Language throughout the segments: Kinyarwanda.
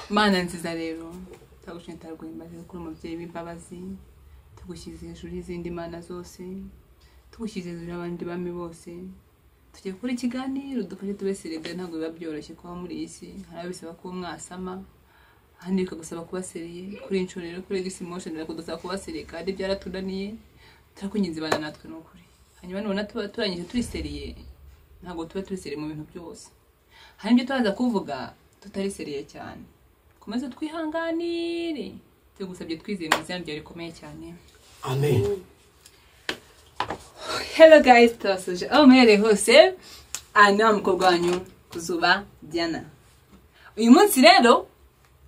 Mana nziza rero, tagushimye taraguhimbaza kuri umubyeyi w'imbabazi, tugushyize hejuru y'izindi mana zose, tugushyize hejuru y'abandi bami bose. Tugiye gukora ikiganiro dufashe tube sérieux. Ntabwo biba byoroshye kuba muri iyi si, hari abo bisaba kuba mwasama, ahandi bikagusaba kuba sérieux. Kuri inshuro rero kuri X Motion birakudusaba kuba sérieux kandi byaratunaniye. Turakwinginze bana natwe ni ukuri. Hanyuma nubona tuba turangije turi sérieux, ntabwo tuba turi sérieux mu bintu byose. Hari ibyo turaza kuvuga tutari sérieux cyane, komeze twihanganire, tugusabye twizeye mu izina ryawe rikomeye cyane. Amen. Hello guys, turasuje aho muherereye hose. Aha ni wa mukobwa wanyu Kuzuba Diana. Uyu munsi rero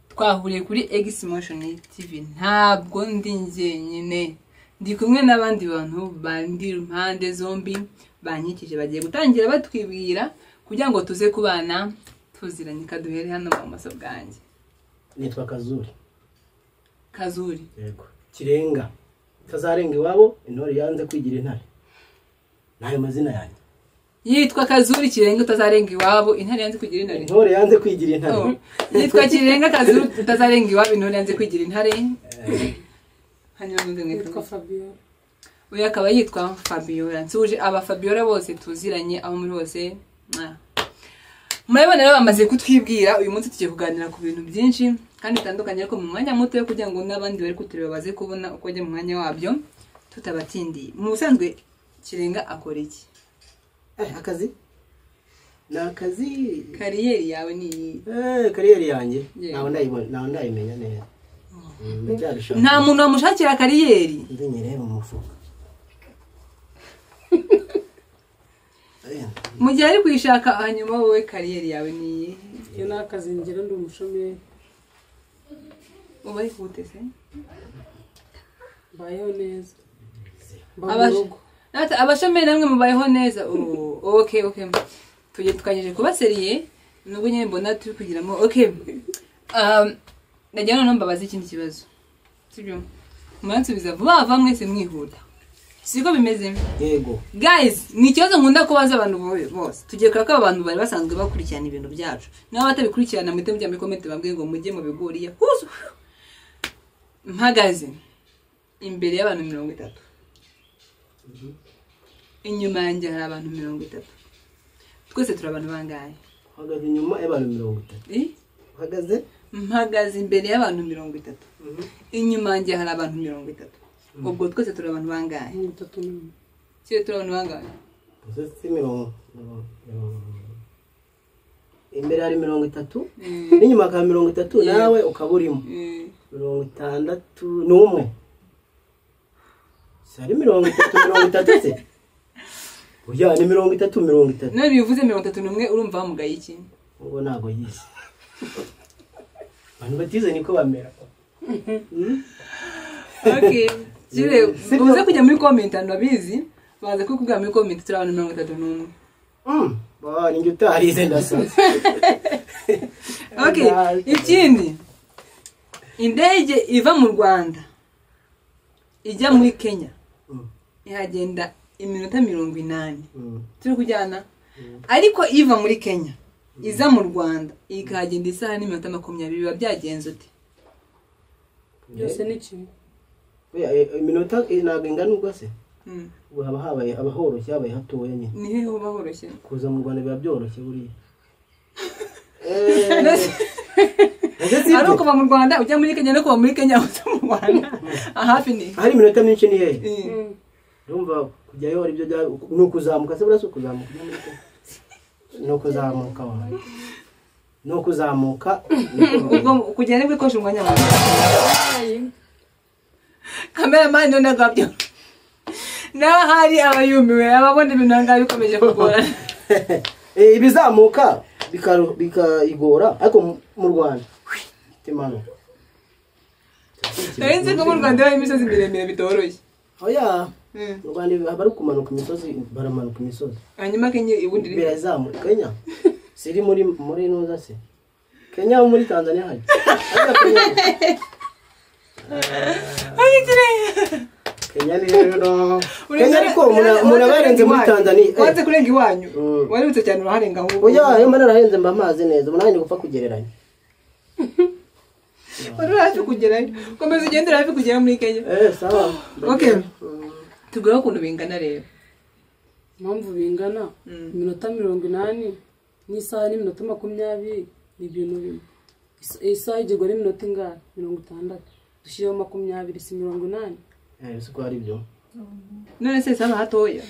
twahuriye kuri X Motion TV. Ntabwo ndi njyenyine, ndi kumwe n'abandi bantu bandi impande zombi bankikije, bagiye gutangira batwibwira kugira ngo tuze kubana tuziranye. Kaduhere hano mu bumoso bwanjye. Nitwa Kazuri. Kazuri. Yego, Kirenga tazarenga iwabo, intore yanze kwigira intare, n'ayo mazina yanjye. Yitwa Kazuri Kirenga utazarenga iwabo, intare yanze kugira intare. Intore yanze kwigira intare. Oh. Yitwa Kirenga Kazuri utazarenga iwabo, intore yanze kwigira intare. Hanyuma mwebwe mwitwa? Yitwa Fabiola. Uyu akaba yitwa Fabiola. Nsuje aba Fabiola bose tuziranye aho muri hose. Mwah. Murabibona rero bamaze kutwibwira. Uyu munsi tugiye kuganira ku bintu byinshi kandi bitandukanye, ariko mu mwanya muto kugira ngo n'abandi bari kutureba baze kubona uko bajya mu mwanya wabyo tutabatindiye. Mu busanzwe Kirenga akora iki? Akazi ni akazi. Carrière yawe ni iyi? Carrière yanjye Yeah. ntabwo ndayibona, ntabwo ndayimenya neza. Ndacyabishaka. Nta muntu wamushakira carrière? Nzi nyirebe mu mufuka. Mu gihe ari kuyishaka, hanyuma wowe carrière yawe ni iyi? Iyo ni akazi ngira, ndi umushomeri. Uba ari gute se? Mbayeho neza, mba mu rugo. Abashomeri namwe mubayeho neza. Oh, okay, tujye tukanyije kuba sérieux nubwo nyine mbona turi kugiramo. Okay, nagira noneho mbabaze ikindi kibazo, sibyo? Muransubiza vuba vuba mwese mwihuta, siko bimeze? Yego. Guys, ni ikibazo nkunda kubaza abantu bose. Tugiye kureba ko aba bantu bari basanzwe bakurikirana ibintu byacu. Niba batabikurikirana, muhite mujya muri comment bambwiye ngo mujye mu bigori ya huzu. Mpagaze imbere y'abantu 30, inyuma yanjye hari abantu 30, twese turi abantu bangahe? Uhagaze inyuma y'abantu 30? Eh? Uhagaze? Mpagaze imbere y'abantu 30, inyuma yanjye hari abantu 30, ubwo twese turi abantu bangahe? 31. Kire, turi abantu bangahe? Uze si mirongo imbere hari 30 n'inyuma hakaba 30, nawe ukaba urimo. 61. Si ari 30 30 se? Oya, ni 30 30. None bivuze 31, urumva bamugaye iki? Ubwo ntabwo yize. Abantu batize niko bamera. Okay, Kire, Sibyo. uze kujya muri comment, abantu babizi baza kukubwira muri comment. Turi abantu 31. Ba, ninjye utarize, ndasaze. Okay, ikindi, indege iva mu Rwanda ijya muri Kenya ihagenda iminota 80. Turi kujyana? Ariko iva muri Kenya iza mu Rwanda ikahagenda isaha n'iminota 20, biba byagenze ute? Byose ni kimwe. Oya, iminota ntabwo ingana ubwo se. Ubwo haba habaye aba horoshye, habaye hatoya nyine. Ni hehe hoba horoshye? Kuza mu Rwanda biba byoroshye buriya. Ese Ese si ari byo? ukuva mu Rwanda ujya muri Kenya no kuva muri Kenya uza mu Rwanda, hafi ni Hari iminota myinshi ni hehe? Eh. Urumva kujyayo ari byo bya ni ukuzamuka se? Buriya si ukuzamuka ujya muri Kenya, ni ukuzamuka wa, ni ukuzamuka. Ubwo kugenda nibwo ikoresha umwanya muto. Kameramani none agabyo nawe hari aba yumiwe, ababona ibintu aha ngaha bikomeje kugorana. Ibizamuka bikayigora, ariko mu Rwanda imanuka. Nari nzi ko mu Rwanda hari imisozi miremire bitoroshye. Oya, mu Rwanda haba ari ukumanuka imisozi, baramanuka imisozi. Hanyuma Kenya ubundi iri Birazamuka. Kenya siri muri nuza se? Kenya muri Tanzania hari. Ariko Kenya ni rero Kenya, ariko umuntu aba yarenze muri Tanzania. Wanze kurenga iwanyu. Waributse cyane uraharenga ahubwo. Oya, ayo mba narahenze, mba amazi neza, umunani gupfa kugereranya. Wari uri hafi kugerayo, komeza ugende, uri hafi kugera muri Kenya. Sawa. Okay. Tugure ukuntu bingana rero. Impamvu bingana, iminota 80 n'isaha n'iminota 20 ni ibintu bimwe. Isaha igirwa n'iminota ingahe? 60. Dushyireho 20, si 80. Ese ko ari byo? None se saba hatoya.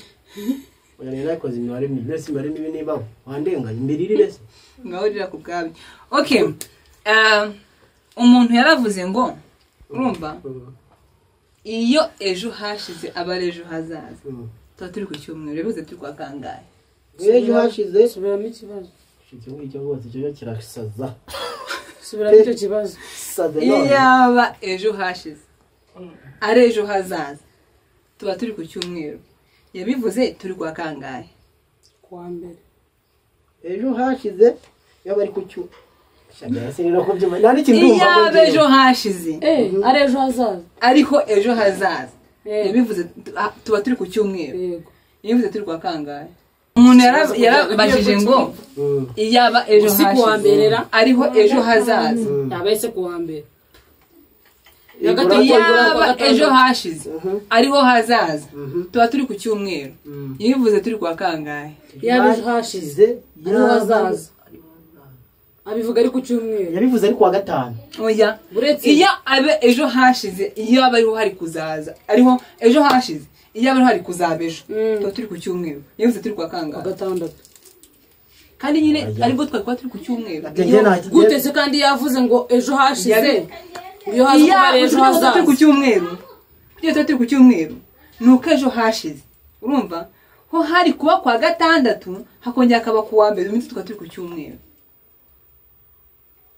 Oya, ni nakoze imibare mibi. Mbese imibare mibi nibaho wandenganya imirire se? Ngaho rira ku bwabyo. Okay, umuntu yaravuze ngo urumva iyo ejo hashize aba ari ejo hazaza, tuba turi ku cyumweru. Bivuze turi kwa kangahe? Ejo hashize. Subiramo ikibazo. Icyo ngicyo rwose icyo kirasaza. Subiramo icyo kibazo. Saza none. Iyaba ejo hashize ari ejo hazaza, tuba turi ku cyumweru. Yabivuze turi kwa kangahe? Kuwa mbere. Ejo hashize iyo bari ku cyu shaka se no kubyuma nta n'ikintu ndumva ngo Iyaba ejo hashize ari ejo hazaza, ariko ejo hazaza, yabivuze tuba turi ku cyumweru. Yego. Yabivuze turi kwa kangahe? Umuntu yarabajije ngo iyaba ejo Si kuwa hashize mbere ra? ariho ejo hazaza. Yaba ese kuwa mbere? Iyaba ejo hashize ariho hazaza, tuba turi ku cyumweru. Yabivuze turi kwa kangahe? Yaba ejo hashize ariho hazaza, abivuga ari ku cyumweru. Yabivuze ari kuwa gatanu. Oya. Uretse Iyo abe ejo hashize, iyo aba ariho hari kuzaza, ariho ejo hashize, iyo aba ariho hari kuzaba ejo, tuba turi ku cyumweru. Yabivuze turi kwa kangahe? Gatandatu. Kandi nyine aribwo twari kuba turi ku cyumweru. Gute se kandi yavuze ngo ejo hashize iyo haza Iyo kuba ari ejo tuba turi ku hazaza? cyumweru, iyo tuba turi ku cyumweru ni uko ejo hashize, urumva ho hari kuba kwa gatandatu, hakongera hakaba ku wa mbere, iminsi tukaba turi ku cyumweru.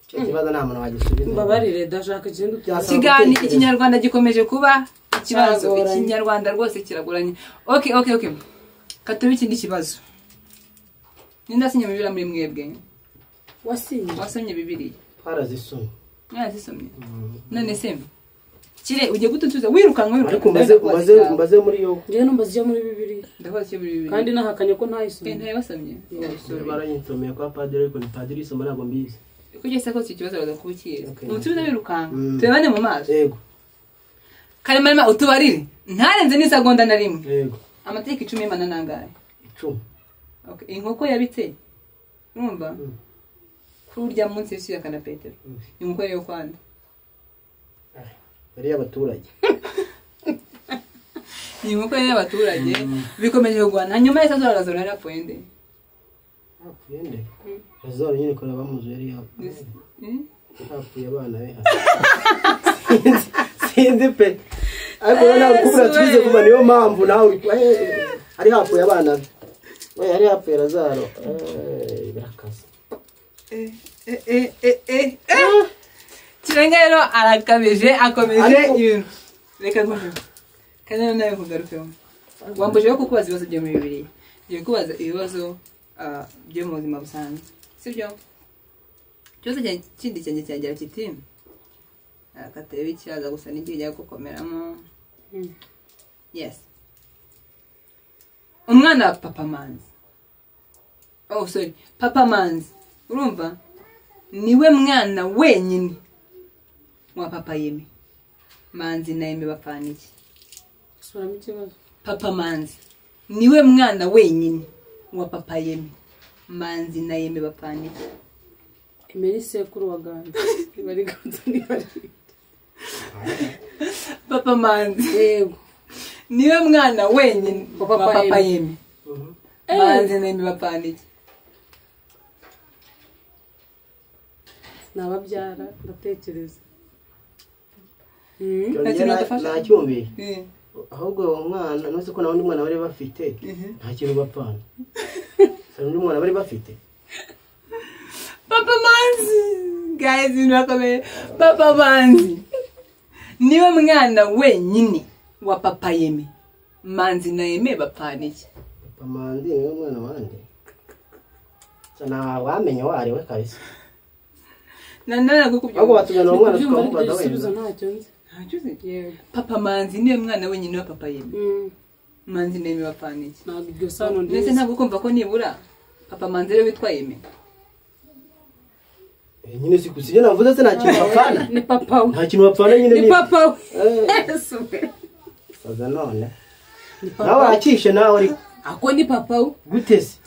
Icyo kibazo nta muntu wagisubiza. Mbabarire, ndashaka ikindi. Byasaba Kiganiro gutekereza. Ikinyarwanda gikomeje kuba ikibazo. Cyagoranye. Ikinyarwanda rwose kiragoranye. Okay, katube ikindi kibazo. Ninde wasinye Bibiliya muri mwebwe? Wasinye. Wasomye Bibiliya? Twarazisomye. Mwarazisomye? None se kire ugiye gututuza wirukanka wirukanka? Ariko mbaze mbaze muri yo. Njyewe numbaza ijya muri Bibiliya. Ndabaza icyo muri Bibiliya. Kandi nahakanye ko ntayisomye. Ntayo wasomye? Oh, sorry. Baranyisomeye kwa padiri, ariko ni padiri isoma ntabwo mbizi. Uko ugeze kose icyo kibazo baza kuba ukizi. Okay. Umusubize wirukanka, turebane mu maso. Yego. Karemano, utubarire ntarenze n'isegonda na rimwe. Yego. Amategeko 10 y'Imana nangahe? 10. Okay. Inkoko yabitse, urumva, kuri urya munsi Yesu yakana Petero, inkoko yo kwanda? Yari y'abaturage. Ni inkoko y'abaturage. Bikomeje kurwana. Hanyuma Yesu azora yarapfuye nde? Hapfuye nde? Lazaro nyine ko bamuzu yari yapfuye. Hapfuye abana be. Sinzi pe, ariko rero nawe kubura tubize kuba niyo mpamvu nawe uri hari hapfuye abana be, we hari hapfuye Lazaro. Birakaze. Kirenga rero arakabije, akomeje Ariko- ibintu. Reka nkuveho kandi rero nawe nkugarukeho. Wambujije kukubaza ibibazo byo muri Bibiliya, ngiye kubaza ibibazo byo mu buzima busanzwe, sibyo? Ikibazo kindi cyanjye cyagira kiti, katarebe ikibazo gusa n'igihe ujya gukomeramo. Yes, umwana wa Papa Manzi, oh sorry, Papa Manzi, urumva, niwe mwana wenyine wa Papa Yemi. Manzi na Yemi bapfana iki? Subiramo ikibazo. Papa Manzi niwe mwana wenyine wa Papa Yemi. Manzi na Yemi bapfana iki? Emera isekuru wa Ganza, niba ari Ganza, niba ari Papa Manzi Yego. niwe mwana wenyine Wa wa Papa Papa Yemi. Yemi. Manzi na Yemi bapfana iki? Ni ababyara, ndatekereza. Nta kintu wadufasha? Nacyumviye. Ahubwo uwo mwana ntuzi ko nta wundi mwana bari bafite, nta kintu bapfana. Hari undi mwana bari bafite? Papa Manzi, guys, ibintu birakomeye. Papa Manzi niwe mwana wenyine wa Papa Yemi. Manzi na Yemi bapfana iki? Papa Manzi niwe mwana wande? Nta wamenya uwo ari we kabisa. Nanone Ahubwo batuzanira uwo mwana Kubyumva ariko tukamubaza igisubizo wenda. Ntacyo nzi. Ntacyo uzi? Yego. Papa Manzi niwe mwana wenyine wa Papa Yemi. Manzi na Yemi bapfana iki? Ntabwo iryo sano Ndetse ndizi. ntabwo kumva ko nibura Papa Manzi ariwe witwa Yemi. Nyine si kusije navuze se nta kintu bapfana. Ni papa we. Nta kintu bapfana nyine ni papa we. Saza none. Nawe akishe nawe ariko. Ako ni papa we. Gute se?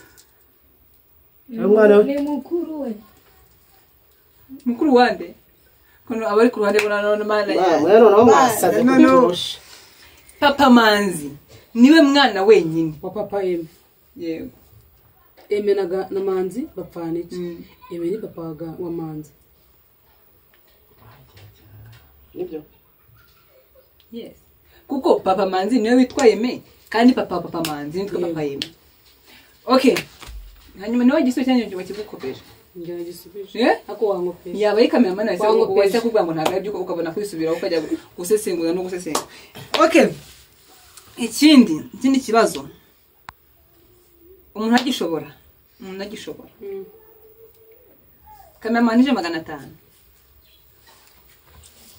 Umwana ni mukuru we. Mukuru wande? Kono abari ku ruhande bona none mana ya. Mwana none mwasaze kuturusha. Papa Manzi niwe mwana wenyine wa papa Eme. Yego. Eme na Manzi bapfana iki? Eme ni papa wa Manzi. Nibyo. Yes. Kuko papa Manzi niwe witwa Eme kandi papa Manzi nitwa papa Eme. Okay. Hanyuma niwe gisubizo cyanyu bakigukopeje. Njye gisubije. Ako wangopeje. Yaba ari cameraman wese kuvuga ngo ntabwo aribyo ukabona kwisubira ukajya gusesengura no gusesenga. Okay. Ikindi kibazo. Umuntu agishobora. Cameraman ije 500.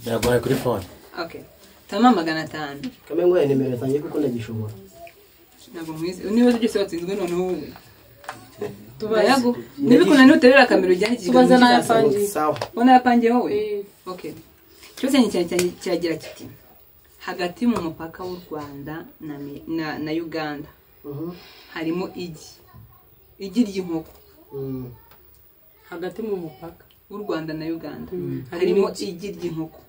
Ndaguhaye kuri phone. Okay. Tama 500. Kamwe ngo nimero zanjye kuko ndagishobora. Ntabwo mwize. Niba byose watsinzwe none wowe. Tubayago. Nibikuna nuterera kamera ujyane ikiganiro. Tubaza nayapangiye. Sawa. Bona yapangiye wowe? Okay. Ikibazo cyanjye kiragira kiti. Hagati mu mupaka w'u Rwanda na Uganda. Harimo igi. Igi ry'inkoko. Hagati mu mupaka w'u Rwanda na Uganda. Harimo igi ry'inkoko.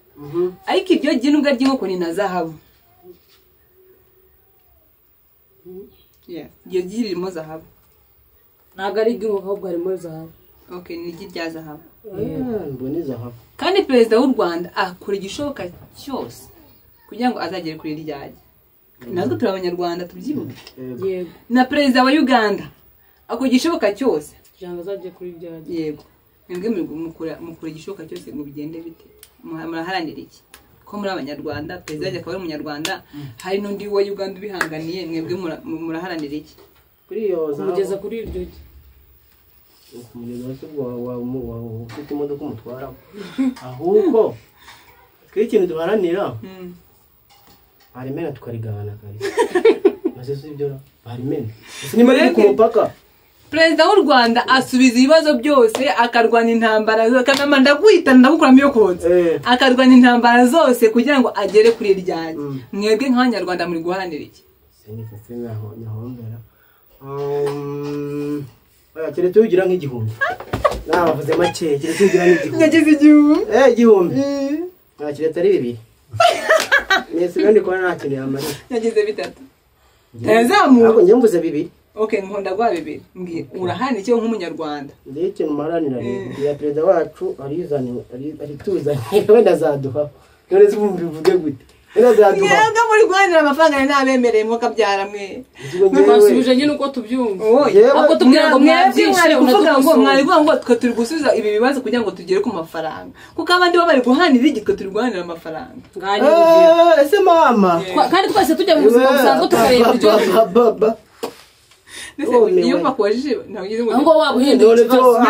Ariko iryo gi nubwo ry'inkoko ni na zahabu. Yeah, iryo gi ririmo zahabu. Ntabwo ari iry'inkoko ahubwo harimo zahabu. Okay, ni igi rya zahabu. Mbone zahabu. Kandi perezida w'u Rwanda akora igishoboka cyose kugira ngo azagere kuri ryajye. Natwe turi abanyarwanda tubyibuke. Yego. Na perezida wa Uganda akora igishoboka cyose kugira ngo azagere kuri ryajye. Yego. Mwebwe mukora igishoboka cyose ngo bigende bite? Muraharanira iki? Ko muri abanyarwanda, perezida akaba ari umunyarwanda, hari n'undi wa Uganda ubihanganiye, mwebwe muraharanira iki? Kuri iyo zahabu. Kugeza kuri iryo gi. Kumugeza se wa ufite imodoka umutwara. Ahubwo twe ikintu duharanira. Barimena tukarigabana kare. Maze si ibyo barimena. Ese ni muri ku mupaka. Perezida w'u Rwanda asubiza ibibazo byose akarwana intambara zose kanama ndaguhita ndagukuramo iyo konse. Akarwana intambara zose kugira ngo agere kuri ryanjye. Mwebwe nk'abanyarwanda muri guharanira iki? Sinifite naho nyahombera. Oya keretse ugira nk'igihumbi. Nabavuze make keretse ugira nk'igihumbi. Nagize igihumbi. Igihumbi. Nta keretse ari bibiri. Nese kandi ko nta kintu yamarira. Nagize bitatu. Tazamu. Ako njye mvuze bibiri. Okay, nkunda gwa bibiri. Mbwira urahana icyo nk'umunyarwanda. Ndiye ikintu maranira rero. Ya perezida wacu arizanye arituzanye wenda azaduha. None se uvuge gute? Wenda azaduha. Mwebwe muri guharanira amafaranga n'abemereye mwo kabyara mwe. Twasubije nyine uko tubyumva. Ako tubwira ngo mwabyishe mwari kuvuga ngo twe turi gusubiza ibi bibazo kugira ngo tugere ku mafaranga. Kuko abandi bo bari guhanira igi twe turi guhanira amafaranga. Ese mama. Kandi twese tujya mu buzima busanzwe tukareba ibyo. Iyo bakubajije ntabwo ngo ngo wabuhinduye ikibazo.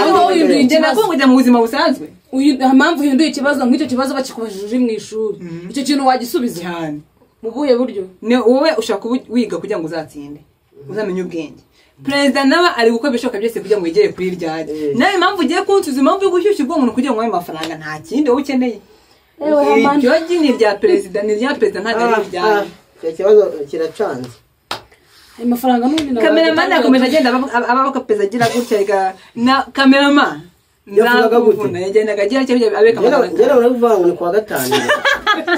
Ngo uhinduye ikibazo kujya mu buzima busanzwe. Impamvu uhinduye ikibazo nk'icyo kibazo bakikubajije uri mu ishuri. Icyo kintu wagisubiza cyane. Mu buhe buryo? Ne wowe ushaka wiga kugira ngo uzatsinde. Uzamenye ubwenge. Perezida nawe ari gukora ibishoboka byose kugira ngo yegere kuri ryanjye. Nawe impamvu ugiye kunsubiza impamvu yo gushyushya ubwonko kugira ngo ayo mafaranga nta kindi wowe ukeneye. Iryo gi ni irya perezida, ni irya perezida ntabwo ari iryanjye. Icyo kibazo kiracanze. Amafaranga n'ubundi nawe cameraman akomeje agenda abakopeza agira gutya na cameraman yavugaga gute yagendaga agira cyo abeka amafaranga. Ngera uravuga ngo ni kwa gatanu.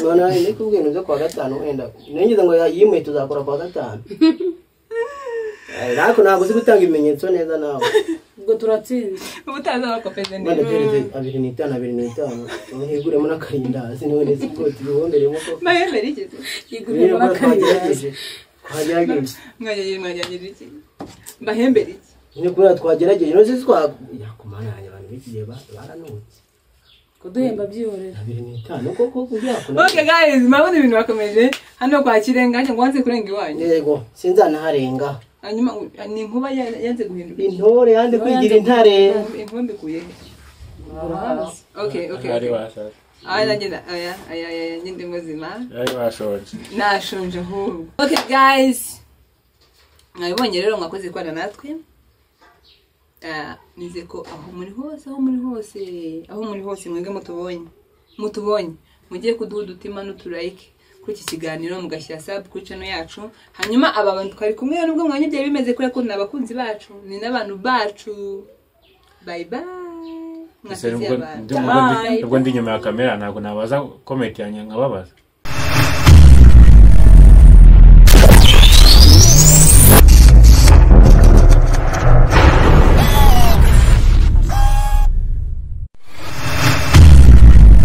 None ni kubwira ibyo kwa gatanu wenda nengeze ngo yimuye tuzakora kwa gatanu. Ariko ntabwo uzi gutanga ibimenyetso neza nawe. Ubwo turatsinze. Ubutaza abakopeza neza. None byereze 25 25 nkiguremo n'akarindazi niwe neza ubwo tubihomberemo ko. Mahembere iki? Yiguremo n'akarindazi. Twagerageje. Mwagerageje iki? Mbahembere iki? Nyine kubera twagerageje none se twa yakumana abantu b'iki gihe baranutse. Kuduhemba byihorera. 25 koko kubyakuna. Okay guys, murabona ibintu bakomeje hano kwa Kirenga ngo wanze kurenga iwanyu. Yego, sinzanaharenga. Hanyuma ni inkuba yanze guhinduka. Intore yanze kwigira intare. Inkuba mbikuye. Okay. Ari washaje. Aya ngenda aya ngende muzima. Ari washonje. Nashonje ahubwo. Okay guys. Mwabibonye rero mwakoze kwana natwe. Nizeye ko aho muri hose aho muri hose aho muri hose mwebwe mutubonye mugiye kuduha udutima n'uturayike kuri iki kiganiro, mugashyira sub kuri channel yacu. Hanyuma aba bantu twari kumwe nubwo mwanya byari bimeze kubera ko ni abakunzi bacu, ni n'abantu bacu. Bye bye. Ese Mwasize nubwo abantu. nubwo ndi inyuma ya kamera ntabwo nabaza comment yanjye nkababaza.